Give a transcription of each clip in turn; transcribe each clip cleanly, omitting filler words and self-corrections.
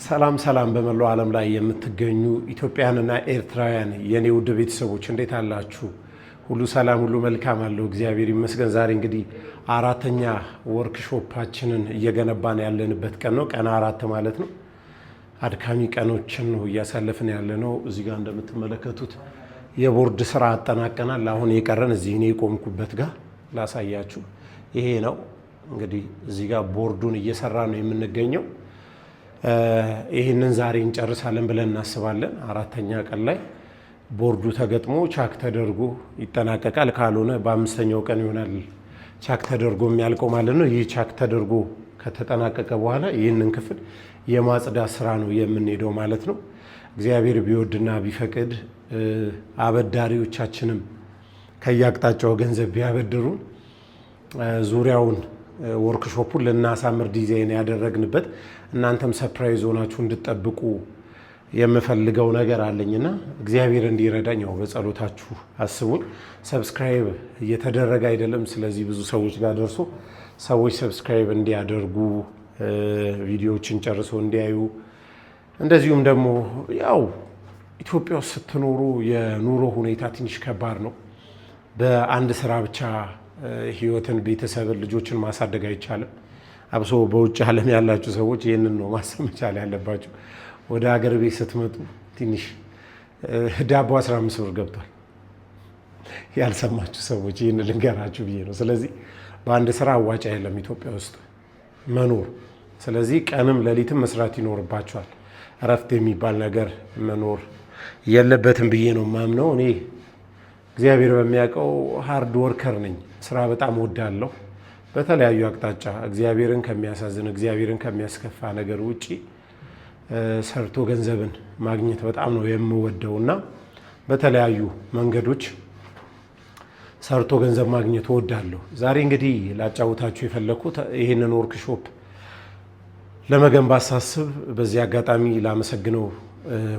ሰላም ሰላም፣ በመላው ዓለም ላይ የምትገኙ ኢትዮጵያውያንና ኤርትራውያን የኔ ውድ ቤተሰቦች እንዴት አላችሁ? ሁሉ ሰላም፣ ሁሉ መልካም አለው፣ እግዚአብሔር ይመስገን። ዛሬ እንግዲህ አራተኛ ወርክሾፓችንን እየገነባን ያለንበት ቀን ነው። ቀን 4 ማለት ነው። አድካሚ ቀኖችን ነው እያሳለፍን ያለ ነው። እዚህ ጋር እንደምትመለከቱት የቦርድ ስራ አጠናቀናል። አሁን የቀረን እዚህ እኔ የቆምኩበት ጋር ላሳያችሁ፣ ይሄ ነው እንግዲህ እዚህ ጋር ቦርዱን እየሰራ ነው የምንገኘው። ይህንን ዛሬ እንጨርሳለን ብለን እናስባለን። አራተኛ ቀን ላይ ቦርዱ ተገጥሞ ቻክ ተደርጎ ይጠናቀቃል። ካልሆነ በአምስተኛው ቀን ይሆናል ቻክ ተደርጎ የሚያልቀው ማለት ነው። ይህ ቻክ ተደርጎ ከተጠናቀቀ በኋላ ይህንን ክፍል የማጽዳት ስራ ነው የምንሄደው ማለት ነው። እግዚአብሔር ቢወድና ቢፈቅድ አበዳሪዎቻችንም ከየአቅጣጫው ገንዘብ ቢያበድሩን ዙሪያውን ወርክሾፑን ልናሳምር ዲዛይን ያደረግንበት እናንተም surprise ሆናችሁ እንድጠብቁ የምፈልገው ነገር አለኝና እግዚአብሔር እንዲረዳኝ ያው በጸሎታችሁ አስቡኝ። Subscribe እየተደረገ አይደለም። ስለዚህ ብዙ ሰዎች ጋር ደርሶ ሰዎች subscribe እንዲያደርጉ፣ ቪዲዮዎችን ጨርሶ እንዲያዩ፣ እንደዚሁም ደግሞ ያው ኢትዮጵያ ውስጥ ስትኖሩ የኑሮ ሁኔታ ትንሽ ከባድ ነው። በአንድ ስራ ብቻ ህይወትን፣ ቤተሰብን፣ ልጆችን ማሳደግ አይቻልም። አብሶ በውጭ ዓለም ያላችሁ ሰዎች ይህንን ነው ማሰብ መቻል ያለባችሁ። ወደ ሀገር ቤት ስትመጡ ትንሽ ዳቦ 15 ብር ገብቷል። ያልሰማችሁ ሰዎች ይህን ልንገራችሁ ብዬ ነው። ስለዚህ በአንድ ስራ አዋጭ አይደለም ኢትዮጵያ ውስጥ መኖር። ስለዚህ ቀንም ሌሊትም መስራት ይኖርባችኋል። እረፍት የሚባል ነገር መኖር የለበትም ብዬ ነው ማምነው። እኔ እግዚአብሔር በሚያውቀው hard worker ነኝ። ስራ በጣም እወዳለሁ። በተለያዩ አቅጣጫ እግዚአብሔርን ከሚያሳዝን፣ እግዚአብሔርን ከሚያስከፋ ነገር ውጪ ሰርቶ ገንዘብን ማግኘት በጣም ነው የምወደው እና በተለያዩ መንገዶች ሰርቶ ገንዘብ ማግኘት እወዳለሁ። ዛሬ እንግዲህ ላጫውታችሁ የፈለግኩት ይህንን ወርክሾፕ ለመገንባት ሳስብ በዚህ አጋጣሚ ላመሰግነው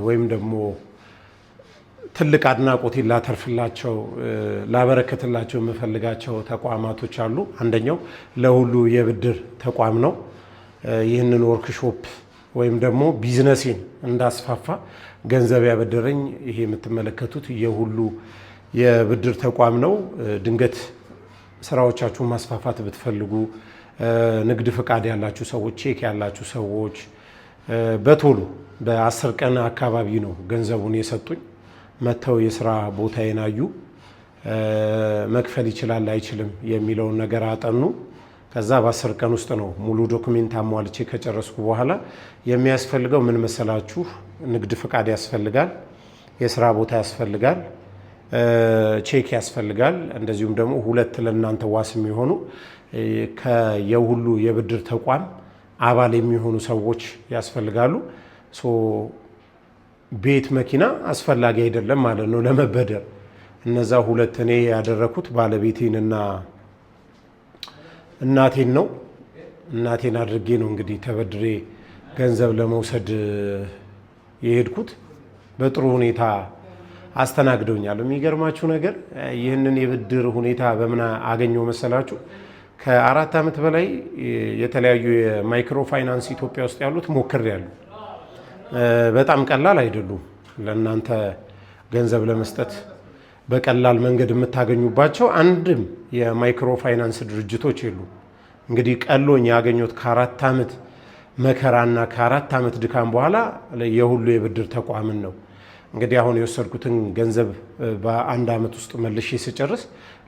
ወይም ደግሞ ትልቅ አድናቆቴን ላተርፍላቸው፣ ላበረከትላቸው የምፈልጋቸው ተቋማቶች አሉ። አንደኛው ለሁሉ የብድር ተቋም ነው። ይህንን ወርክሾፕ ወይም ደግሞ ቢዝነሴን እንዳስፋፋ ገንዘብ ያበደረኝ ይሄ የምትመለከቱት የሁሉ የብድር ተቋም ነው። ድንገት ስራዎቻችሁን ማስፋፋት ብትፈልጉ፣ ንግድ ፈቃድ ያላችሁ ሰዎች፣ ቼክ ያላችሁ ሰዎች በቶሎ በ10 ቀን አካባቢ ነው ገንዘቡን የሰጡኝ። መጥተው የስራ ቦታዬን አዩ። መክፈል ይችላል አይችልም የሚለውን ነገር አጠኑ። ከዛ በ10 ቀን ውስጥ ነው ሙሉ document አሟልቼ ከጨረስኩ በኋላ። የሚያስፈልገው ምን መሰላችሁ? ንግድ ፍቃድ ያስፈልጋል፣ የስራ ቦታ ያስፈልጋል፣ ቼክ ያስፈልጋል። እንደዚሁም ደግሞ ሁለት ለእናንተ ዋስ የሚሆኑ የሁሉ የብድር ተቋም አባል የሚሆኑ ሰዎች ያስፈልጋሉ። ቤት፣ መኪና አስፈላጊ አይደለም ማለት ነው ለመበደር። እነዛ ሁለት እኔ ያደረኩት ባለቤቴንና እናቴን ነው። እናቴን አድርጌ ነው እንግዲህ ተበድሬ ገንዘብ ለመውሰድ የሄድኩት። በጥሩ ሁኔታ አስተናግደውኛል። የሚገርማችሁ ነገር ይህንን የብድር ሁኔታ በምን አገኘው መሰላችሁ? ከ4 ዓመት በላይ የተለያዩ የማይክሮ ፋይናንስ ኢትዮጵያ ውስጥ ያሉት ሞክሬያለሁ። በጣም ቀላል አይደሉም። ለእናንተ ገንዘብ ለመስጠት በቀላል መንገድ የምታገኙባቸው አንድም የማይክሮ ፋይናንስ ድርጅቶች የሉም። እንግዲህ ቀሎኝ ያገኘሁት ከ4 ዓመት መከራና ከ4 ዓመት ድካም በኋላ የሁሉ የብድር ተቋምን ነው። እንግዲህ አሁን የወሰድኩትን ገንዘብ በአንድ ዓመት ውስጥ መልሼ ስጨርስ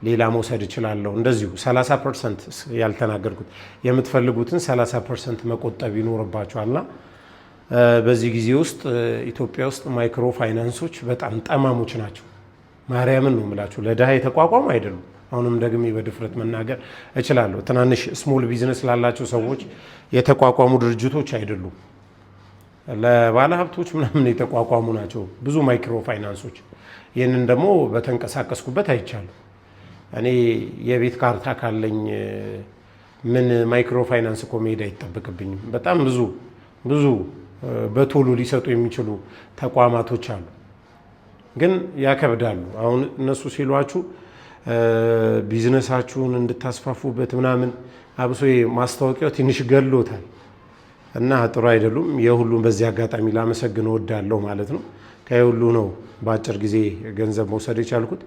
ሌላ መውሰድ እችላለሁ። እንደዚሁ 30% ያልተናገርኩት የምትፈልጉትን 30% መቆጠብ ይኖርባችኋልና በዚህ ጊዜ ውስጥ ኢትዮጵያ ውስጥ ማይክሮ ፋይናንሶች በጣም ጠማሞች ናቸው። ማርያምን ነው የምላችሁ፣ ለድሃ የተቋቋሙ አይደሉም። አሁንም ደግሜ በድፍረት መናገር እችላለሁ። ትናንሽ small business ላላቸው ሰዎች የተቋቋሙ ድርጅቶች አይደሉም። ለባለ ሀብቶች ምናምን የተቋቋሙ ናቸው ብዙ ማይክሮ ፋይናንሶች። ይህንን ደግሞ በተንቀሳቀስኩበት አይቻለሁ። እኔ የቤት ካርታ ካለኝ ምን ማይክሮ ፋይናንስ እኮ መሄድ አይጠበቅብኝም። በጣም ብዙ ብዙ በቶሎ ሊሰጡ የሚችሉ ተቋማቶች አሉ፣ ግን ያከብዳሉ። አሁን እነሱ ሲሏችሁ ቢዝነሳችሁን እንድታስፋፉበት ምናምን አብሶ ማስታወቂያው ትንሽ ገሎታል። እና ጥሩ አይደሉም። የሁሉም በዚህ አጋጣሚ ላመሰግን እወዳለሁ ማለት ነው። ከየሁሉ ነው በአጭር ጊዜ ገንዘብ መውሰድ የቻልኩት።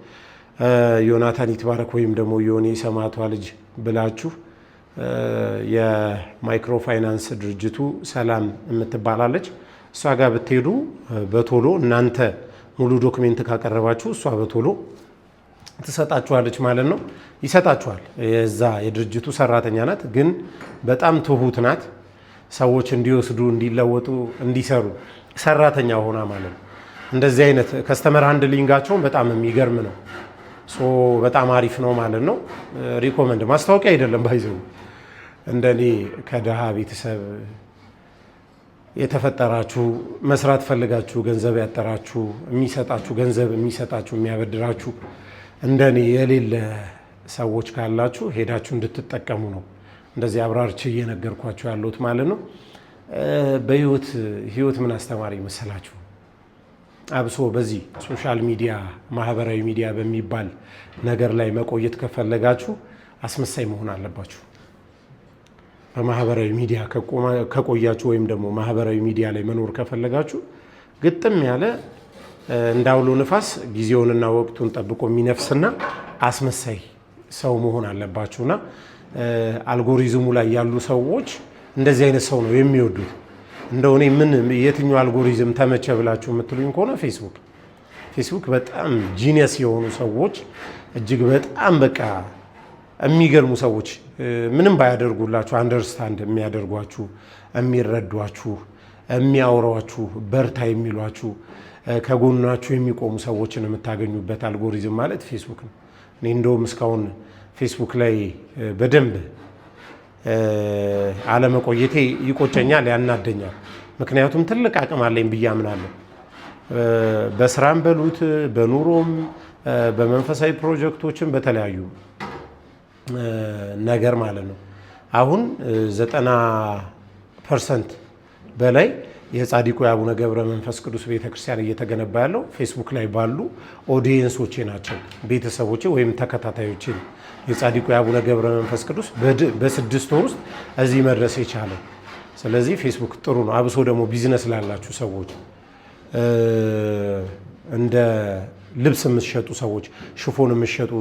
ዮናታን ይትባረክ ወይም ደግሞ ዮኒ ሰማዕቷ ልጅ ብላችሁ የማይክሮ ፋይናንስ ድርጅቱ ሰላም የምትባላለች እሷ ጋር ብትሄዱ በቶሎ እናንተ ሙሉ document ካቀረባችሁ እሷ በቶሎ ትሰጣችኋለች ማለት ነው። ይሰጣችኋል። የዛ የድርጅቱ ሰራተኛ ናት፣ ግን በጣም ትሁት ናት። ሰዎች እንዲወስዱ፣ እንዲለወጡ፣ እንዲሰሩ ሰራተኛ ሆና ማለት ነው። እንደዚህ አይነት customer handling ኣቸውን በጣም የሚገርም ነው። So በጣም አሪፍ ነው ማለት ነው። Recommend ማስታወቂያ አይደለም፣ by the way እንደኔ ከድሃ ቤተሰብ የተፈጠራችሁ፣ መስራት ፈልጋችሁ ገንዘብ ያጠራችሁ፣ የሚሰጣችሁ ገንዘብ የሚሰጣችሁ የሚያበድራችሁ እንደኔ የሌለ ሰዎች ካላችሁ ሄዳችሁ እንድትጠቀሙ ነው እንደዚህ አብራርቼ እየነገርኳችሁ ያለሁት ማለት ነው። በህይወት ህይወት ምን አስተማሪ መሰላችሁ? አብሶ በዚህ social media ማህበራዊ ሚዲያ በሚባል ነገር ላይ መቆየት ከፈለጋችሁ አስመሳይ መሆን አለባችሁ። በማህበራዊ ሚዲያ ከቆያችሁ ወይም ደግሞ ማህበራዊ ሚዲያ ላይ መኖር ከፈለጋችሁ ግጥም ያለ እንዳውሎ ንፋስ ጊዜውንና ወቅቱን ጠብቆ የሚነፍስና አስመሳይ ሰው መሆን አለባችሁና አልጎሪዝሙ ላይ ያሉ ሰዎች እንደዚህ አይነት ሰው ነው የሚወዱት። እንደው እኔ ምን የትኛው አልጎሪዝም ተመቸ ብላችሁ የምትሉኝ ከሆነ ፌስቡክ። ፌስቡክ በጣም genius የሆኑ ሰዎች፣ እጅግ በጣም በቃ የሚገርሙ ሰዎች፣ ምንም ባያደርጉላችሁ understand የሚያደርጓችሁ፣ የሚረዷችሁ፣ የሚያወሯችሁ፣ በርታ የሚሏችሁ፣ ከጎናችሁ የሚቆሙ ሰዎችን የምታገኙበት አልጎሪዝም ማለት ፌስቡክ ነው። እኔ እንደውም እስካሁን ፌስቡክ ላይ በደንብ አለመቆየቴ ይቆጨኛል፣ ያናደኛል። ምክንያቱም ትልቅ አቅም አለኝ ብዬ አምናለሁ። በስራም በሉት፣ በኑሮም፣ በመንፈሳዊ ፕሮጀክቶችም፣ በተለያዩ ነገር ማለት ነው። አሁን 90% በላይ የጻድቁ የአቡነ ገብረ መንፈስ ቅዱስ ቤተክርስቲያን እየተገነባ ያለው ፌስቡክ ላይ ባሉ audience ኦቼ ናቸው፣ ቤተሰቦቼ ወይም ተከታታዮቼ ነው። የጻድቁ የአቡነ ገብረ መንፈስ ቅዱስ በ6 ወር ውስጥ እዚህ መድረስ የቻለው። ስለዚህ ፌስቡክ ጥሩ ነው። አብሶ ደግሞ ቢዝነስ ላላችሁ ሰዎች፣ እንደ ልብስ የምትሸጡ ሰዎች፣ ሽፎን የምትሸጡ፣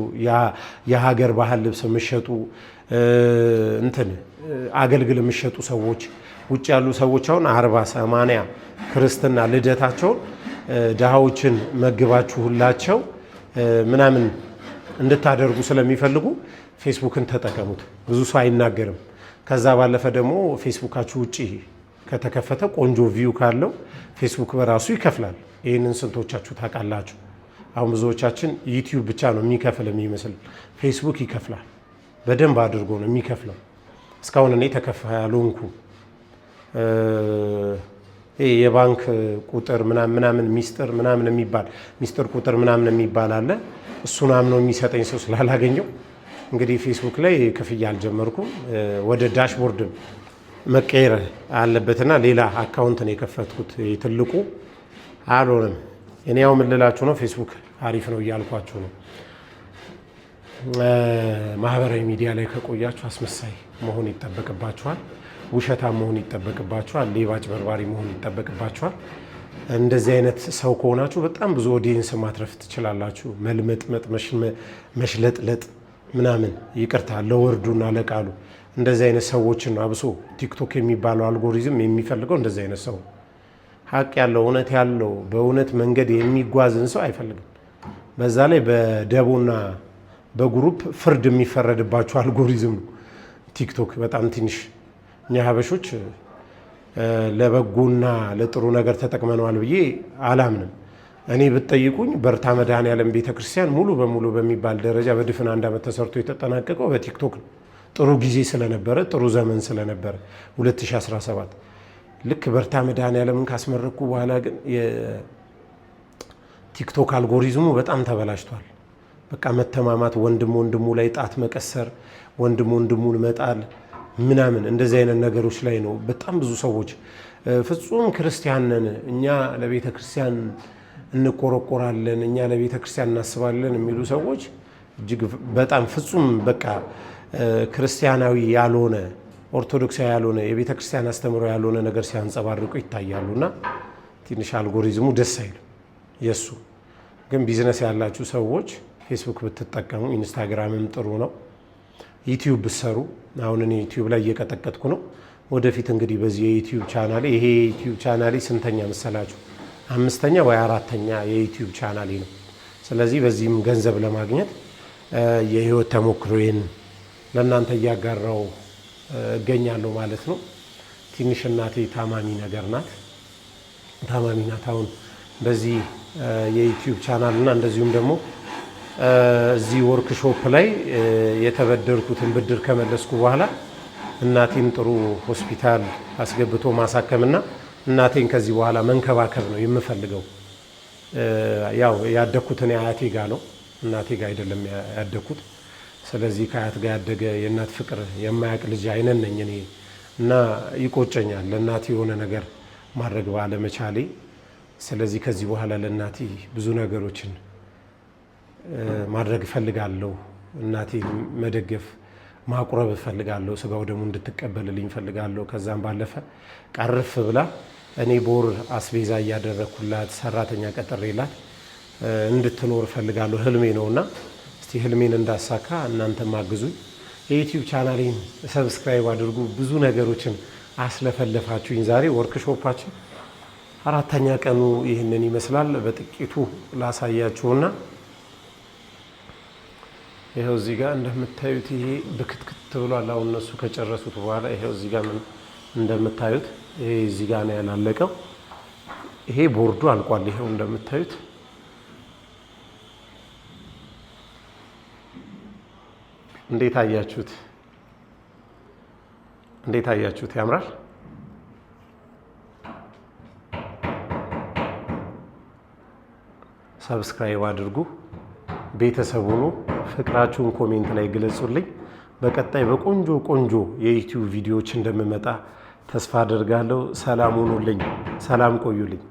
የሀገር ባህል ልብስ የምትሸጡ፣ እንትን አገልግል የምትሸጡ ሰዎች፣ ውጭ ያሉ ሰዎች አሁን 40፣ 80 ክርስትና ልደታቸውን ድሃዎችን መግባችሁላቸው ምናምን እንድታደርጉ ስለሚፈልጉ ፌስቡክን ተጠቀሙት። ብዙ ሰው አይናገርም። ከዛ ባለፈ ደግሞ ፌስቡካችሁ ውጭ ከተከፈተ ቆንጆ view ካለው ፌስቡክ በራሱ ይከፍላል። ይህንን ስንቶቻችሁ ታውቃላችሁ? አሁን ብዙዎቻችን ዩቲዩብ ብቻ ነው የሚከፍል የሚመስል፣ ፌስቡክ ይከፍላል። በደንብ አድርጎ ነው የሚከፍለው። እስካሁን እኔ ተከፋይ አልሆንኩም። የባንክ ቁጥር ምናምን ምናምን ሚስጥር ምናምን የሚባል ሚስጥር ቁጥር ምናምን የሚባል አለ። እሱን አምኖ የሚሰጠኝ ሰው ስላላገኘው እንግዲህ ፌስቡክ ላይ ክፍያ አልጀመርኩም። ወደ dashboard መቀየር አለበትና ሌላ account ነው የከፈትኩት። ትልቁ አልሆነም። እኔ ያው ምን ልላችሁ ነው፣ ፌስቡክ አሪፍ ነው እያልኳችሁ ነው። ማህበራዊ ሚዲያ ላይ ከቆያችሁ አስመሳይ መሆን ይጠበቅባችኋል። ውሸታም መሆን ይጠበቅባችኋል። ሌባ አጭበርባሪ መሆን ይጠበቅባችኋል። እንደዚህ አይነት ሰው ከሆናችሁ በጣም ብዙ audience ማትረፍ ትችላላችሁ። መልመጥመጥ፣ መሽለጥለጥ ምናምን፣ ይቅርታ ለ word ኡና ለቃሉ፣ እንደዚህ አይነት ሰዎችን ነው አብሶ ቲክቶክ የሚባለው አልጎሪዝም የሚፈልገው። እንደዚህ አይነት ሰው፣ ሀቅ ያለው፣ እውነት ያለው፣ በእውነት መንገድ የሚጓዝን ሰው አይፈልግም። በዛ ላይ በደቦና በ group ፍርድ የሚፈረድባቸው አልጎሪዝም ነው ቲክቶክ። በጣም ትንሽ እኛ ሀበሾች ለበጎና ለጥሩ ነገር ተጠቅመነዋል ብዬ አላምንም። እኔ ብትጠይቁኝ በርታ መድኃኔዓለም ቤተክርስቲያን ሙሉ በሙሉ በሚባል ደረጃ በድፍን አንድ ዓመት ተሰርቶ የተጠናቀቀው በቲክቶክ ነው። ጥሩ ጊዜ ስለነበረ፣ ጥሩ ዘመን ስለነበረ 2017። ልክ በርታ መድኃኔዓለምን ካስመረቅኩ በኋላ ግን የቲክቶክ አልጎሪዝሙ በጣም ተበላሽቷል። በቃ መተማማት፣ ወንድም ወንድሙ ላይ ጣት መቀሰር፣ ወንድም ወንድሙን መጣል ምናምን እንደዚህ አይነት ነገሮች ላይ ነው። በጣም ብዙ ሰዎች ፍጹም ክርስቲያን ነን፣ እኛ ለቤተ ክርስቲያን እንቆረቆራለን፣ እኛ ለቤተ ክርስቲያን እናስባለን የሚሉ ሰዎች እጅግ በጣም ፍጹም በቃ ክርስቲያናዊ ያልሆነ ኦርቶዶክሳዊ ያልሆነ፣ የቤተ ክርስቲያን አስተምሮ ያልሆነ ነገር ሲያንጸባርቁ ይታያሉና ትንሽ አልጎሪዝሙ ደስ አይልም። የእሱ ግን ቢዝነስ ያላችሁ ሰዎች ፌስቡክ ብትጠቀሙ፣ ኢንስታግራምም ጥሩ ነው። ዩቲዩብ ብትሰሩ፣ አሁን እኔ ዩቲዩብ ላይ እየቀጠቀጥኩ ነው። ወደፊት እንግዲህ በዚህ የዩቲዩብ ቻናሌ፣ ይሄ የዩቲዩብ ቻናሌ ስንተኛ መሰላችሁ? አምስተኛ ወይ አራተኛ የዩቲዩብ ቻናሌ ነው። ስለዚህ በዚህም ገንዘብ ለማግኘት የህይወት ተሞክሮዬን ለእናንተ እያጋራው እገኛለሁ ማለት ነው። ትንሽ እናቴ ታማሚ ነገር ናት፣ ታማሚ ናት። አሁን በዚህ የዩቲዩብ ቻናል እና እንደዚሁም ደግሞ እዚህ ወርክሾፕ ላይ የተበደርኩትን ብድር ከመለስኩ በኋላ እናቴን ጥሩ ሆስፒታል አስገብቶ ማሳከምና እናቴን ከዚህ በኋላ መንከባከብ ነው የምፈልገው። ያው ያደግኩት እኔ አያቴ ጋ ነው፣ እናቴ ጋ አይደለም ያደግኩት። ስለዚህ ከአያት ጋር ያደገ፣ የእናት ፍቅር የማያውቅ ልጅ አይነት ነኝ እኔ እና ይቆጨኛል ለእናቴ የሆነ ነገር ማድረግ ባለመቻሌ። ስለዚህ ከዚህ በኋላ ለእናቴ ብዙ ነገሮችን ማድረግ እፈልጋለሁ። እናቴ መደገፍ፣ ማቁረብ እፈልጋለሁ። ስጋው ደግሞ እንድትቀበልልኝ እፈልጋለሁ። ከዛም ባለፈ ቀርፍ ብላ እኔ ቦር አስቤዛ እያደረግኩላት፣ ሰራተኛ ቀጥሬላት እንድትኖር እፈልጋለሁ። ህልሜ ነውና እስቲ ህልሜን እንዳሳካ እናንተም አግዙኝ። የዩቲዩብ ቻናሌን subscribe አድርጉ። ብዙ ነገሮችን አስለፈለፋችሁኝ። ዛሬ ወርክሾፓችን አራተኛ ቀኑ ይህንን ይመስላል። በጥቂቱ ላሳያችሁና ይኸው እዚህ ጋር እንደምታዩት ይሄ ብክትክት ብሏል። አሁን እነሱ ከጨረሱት በኋላ ይኸው እዚህ ጋር ምን እንደምታዩት ይሄ እዚህ ጋር ነው ያላለቀው። ይሄ ቦርዱ አልቋል። ይኸው እንደምታዩት እንዴት አያችሁት? እንዴት አያችሁት? ያምራል። Subscribe አድርጉ፣ ቤተሰብ ሁኑ። ፍቅራችሁን comment ላይ ግለጹልኝ። በቀጣይ በቆንጆ ቆንጆ የዩቲዩብ ቪዲዮዎች እንደምመጣ ተስፋ አደርጋለሁ። ሰላም ሁኑልኝ። ሰላም ቆዩልኝ።